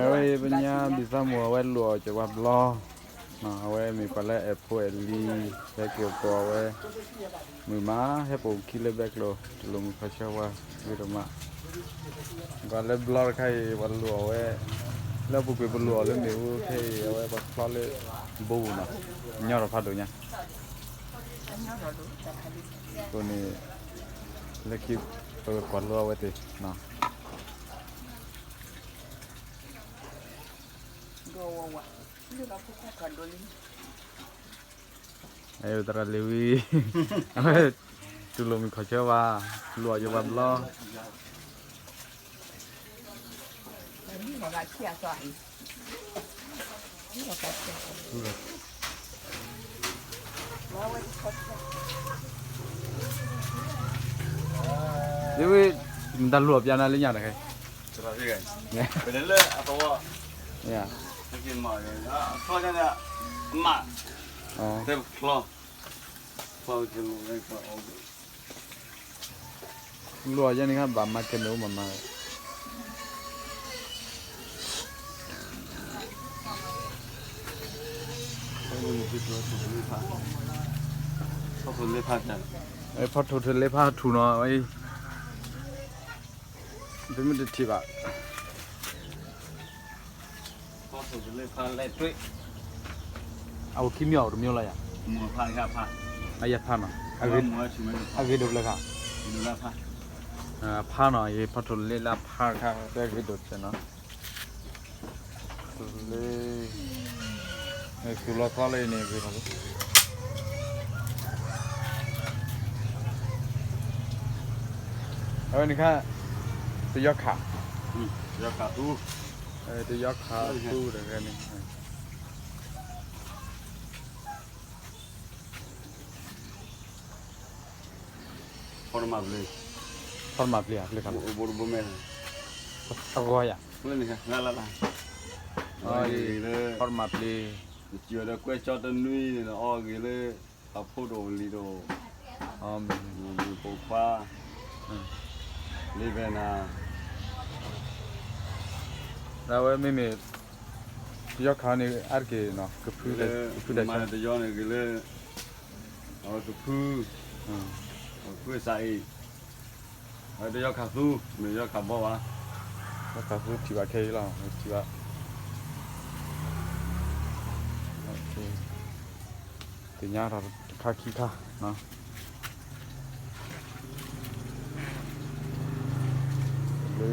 အဝဲပညါဘံၣ်သးမိၢ်အဝဲလိၣ်အီၣ်ကၠီၤပှၤဘျီ, အဝဲမ့ၢ်ပှၤလၢအဲၣ်ဖိအဲၣ်လံၤ ဟဲက့ၤကိးအဝဲ, မုာ်မး ဟဲပိာ်ခံလၢဘဲကျိၤ တလိၣ်မုာ်ခီဆၢဝါ ဂ့ၤဒိၣ်မး, ပှၤလၢဘျီတခါအံၤ ပှၤလိၣ်အီၣ်ဝဲ, လၢအပူၤကွံာ်ပလိၣ်အီၣ်လၢမ့ၣ်အူခဲအံၤ အဝဲပှၤချီလၢ ဘိပူၤနီၤ, ညီထီၣ်ဖးဒိၣ်ညါ, အဃိန့ၣ် လၢခံ ပကကွၢ်လိအဝဲသ့ၣ်နီၤ. သရၣ်လ့ၤဝံ အဝဲ တူၢ်လိာ်မုာ်ခီၣ်ဆၢဝါ, လိၣ်အီၣ်ယပှၤဘျီ, လ့ၤဝံ မတၤလိၣ်အီၣ်ပျးနၤလၢညါတခါ, ပလဲၤလၢအသဝီ, မ့ၢ်, လိၣ်အီၣ်ယဲန့ၣ်ခါ ဘၣ်မၤကဲၤနုာ်အိၣ်မးမး, ဖီထိၣ်လ့ဖါထူၣ်နီၤ, သုမ့ၢ်တထံၣ်ဘၣ် အအိၣ်ခံမံၤအီၤတမံၤလီၤယၤ, အယဖါနီၤ, အဂ့ၤဒိၣ်ဖျၢၣ်ခါ, ဖါနီၤ, ယဖီထိၣ်လ့လၢဖါတခါ တၢ်ဂ့ၤဒိၣ်ဖျၢၣ်နီၤ, လ့, သူၣ်လီၤသီလၢအံၤန့ၣ်ဂ့ၤလီၤလံ အဝဲန့ၣ်ခါ တယီခး, တယီခးသူတဂၤန့ၣ်, ဖီတမၤပျ့ၤ, ဖီတမၤပျ့ၤဧါ, အဂီၢ်ယၤ, ဖီတမၤပျ့ၤ, ကွဲကၠီတနွံန့ၣ် အီၣ်ဂ့ၤလၢ အဖိတအိၣ်လံၤတအိၣ်, ပိာ်ခွါ, လ့ဖဲနၤ, ဒ်ဝဲမ့မ့ၢ် တယီခးန့ၣ် အါတက့ၢ်နီၤ ကဖု, မၤတယီန့ၣ်ဂ့ၤလၢ အဝဲကဖု, ကဖုစးအံၤ, အဝဲတယီခးသူ, မ့ၢ်တယီခးဘီဘၣ်, တယီခးသူထံၣ်ဘၣ်ခဲအံၤလီၤ, ထံၣ်ဘၣ်, သ့ၣ်ညါထီၣ်တခါခံခါနီၤ, လၢ